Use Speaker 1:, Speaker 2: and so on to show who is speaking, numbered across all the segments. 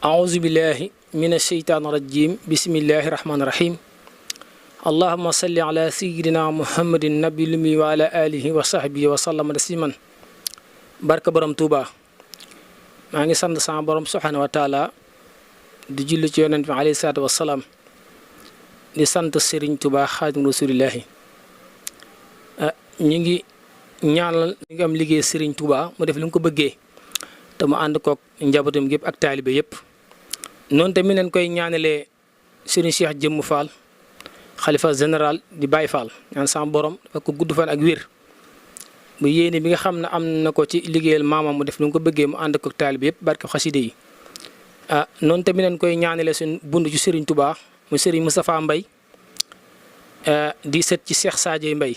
Speaker 1: أعوذ بالله من الشيطان الرجيم بسم الله الرحمن الرحيم اللهم صل على سيدنا محمد النبي الأمي وعلى آله وصحبه وسلم تسليما barka borom Touba maa ngi sant sama borom subhanahu wa taala di julli ci yonent bi alayhi salaatu wasalaam di sant Serigne Touba Xaadimu Rasuulillaahi ñu ngi ñaanal ñu ngi am liggéey Serigne Touba mu def li mu ko bëggee te mu ànd koog njabootam gépp ak taalibe yëpp noonu tamit leen koy ñaanalee Serigne Cheikh Jëmm Fall xalifa général di Baye Fall ñaan sama borom dafa ko gudd fan ak wér bu yéene bi nga xam ne am na ko ci liggéeyal maamam mu def li mu ko bëggee mu ànd koog taalibe yëpp barke xaside yi noonu tamit leen koy ñaanalee suñu bund ci Serigne Touba mu Serigne Moustapha Mbaye di set ci Cheikh Sadio Mbaye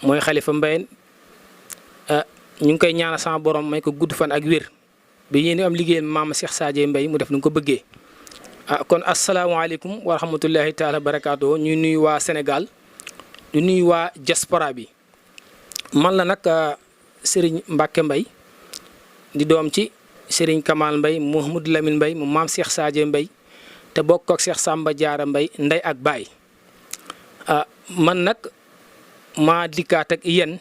Speaker 1: mooy xalifa Mbaye ñu ngi koy ñaanal sama borom may ko gudd fan ak wér bi yéen am liggéeyal maama Cheikh Sadio Mbaye mu def nu ko bëggee kon asalaamaaleykum wa rahmatullahi taala barakaatu ñu nuyu waa Sénégal du nuyu waa diaspora bi man la nag Serigne Mbacke Mbaye di doom ci Serigne Kamal Mbaye Mouhamadou Lamine Mbaye mu maam Cheikh Sadio Mbaye te bokk ak Cheikh Samba Diarra Mbaye ndey ak baay man nag maa dikkaat ak yéen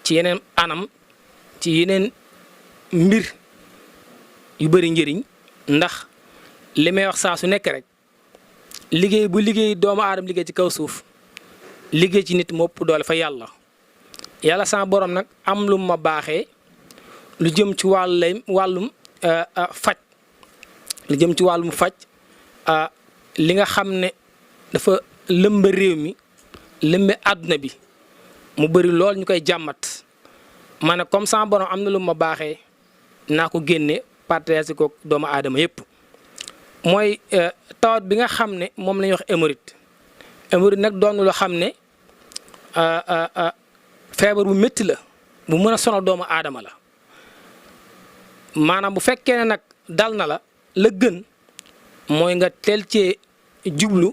Speaker 1: ci yeneen anam ci yeneen mbir yu bëri njëriñ ndax li may wax saa su nekk rek liggéey bu liggéey doomu aadama liggéey ci kaw suuf liggéey ci nit mopp doole fa yàlla sama borom nag am lu ma baaxee lu jëm ci wàllum faj lu jëm ci wàllum faj li nga xam ne dafa lëmba réew mi lëmbe àdduna bi mu bëri lool ñu koy jàmmat ma ne comme sama borom am na lu ma baaxee naa ko génne partage ko doomu aadama yëpp mooy tawat bi nga xam ne moom la ñuy wax hémorroïde nag doon loo xam ne feebar bu métti la bu mën a sonal doomu aadama la maanaam bu fekkee ne nag dal na la gën mooy nga teel cee jublu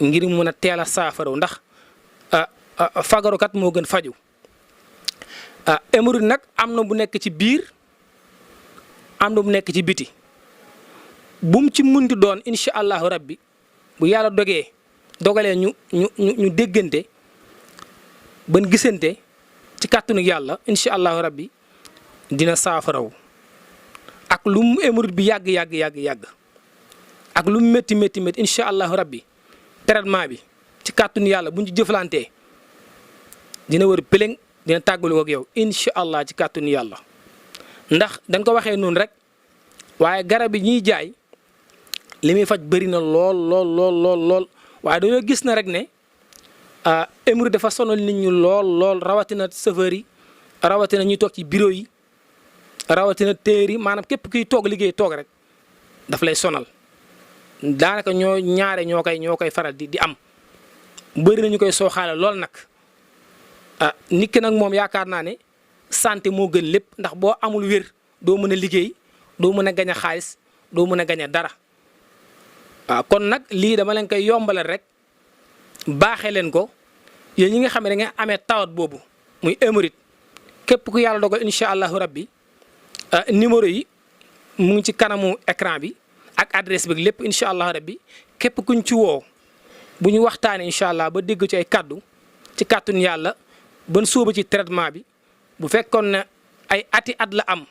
Speaker 1: ngir mën a teel a saafaraw ndax fagarukat moo gën faju hémorroïde nag am na bu nekk ci biir am na bu nekk ci biti bum ci munti doon incha allahu rabbi bu yàlla dogalee ñu déggante ban gisante ci kàttanu yàlla incha allahu rabbi dina saafaraw ak lu mu hémorroïde bi yàgg ak lu mu métti incha allahu rabbi traitement bi ci kàttanu yàlla buñ ci jëflantee dina wër pëlëng dina tàggalu ak yow incha allah ci kàttanu yàlla ndax dañ ko waxee noonu rek waaye garab yi ñuy jaay li muy faj bëri na lool waaye dañoo gis na rek ne hémorroïde dafa sonal nit ñu lool rawatina chauffeur yi rawatina ñuy toog ci bureau yi rawatina téer yi maanaam képp kuy toog liggéey toog rek daf lay sonal daanaka ñoo koy faral di am bëri na ñu koy sooxaale lool nag. nit ki nag moom yaakaar naa ne santé moo gën lépp ndax boo amul wér doo mën a liggéey doo mën a gañ a xaalis doo mën a gañ a dara kon nag lii dama leen koy yombalal rek baaxee leen ko yéen ñi nga xam ne da ngeen amee tawat boobu muy hémorroïde képp ku yàlla dogal incha allahu rabbi numéro yi mu ngi ci kanamu écran bi ak adresse bi lépp incha allahu rabbi képp kuñ ci woo bu ñu waxtaanee incha allah ba dégg ci ay kaddu ci kàttun yàlla. ban sóoba ci traitement bi bu fekkoon ne ay at la am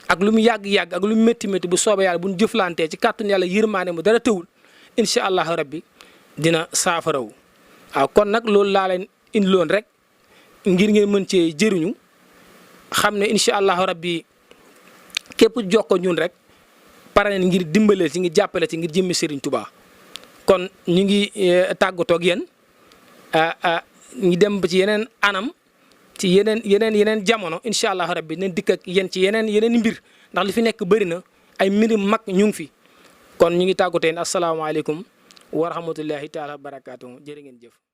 Speaker 1: ak lu mu yàgg ak lu mu métti bu soobee yàlla bu ñu jëflantee ci kàttanu yàlla yërmaane mu dara tëwul incha allahu rabbi dina saafarawu waaw kon nag loolu laa leen indiloon rek ngir ngeen mën cee jëriñu xam ne incha allahu rabbi képp jokkoo ñun rek pare nañ ngir dimbaleel ci ngir jàppale ci ngir jëmmi Serigne Touba kon ñu ngi tàggatoo ak yéen ñu dem ba ci yeneen anam ci yeneen jamono incha allah rabbi nañ dikk ak yéen ci yeneen mbir ndax li fi nekk bëri na ay mbir mag ñu ngi fi kon ñu ngi tàggatoo asalaamaaleykum wa rahmatullahi taala wa barakaatu jërë ngeen jëf.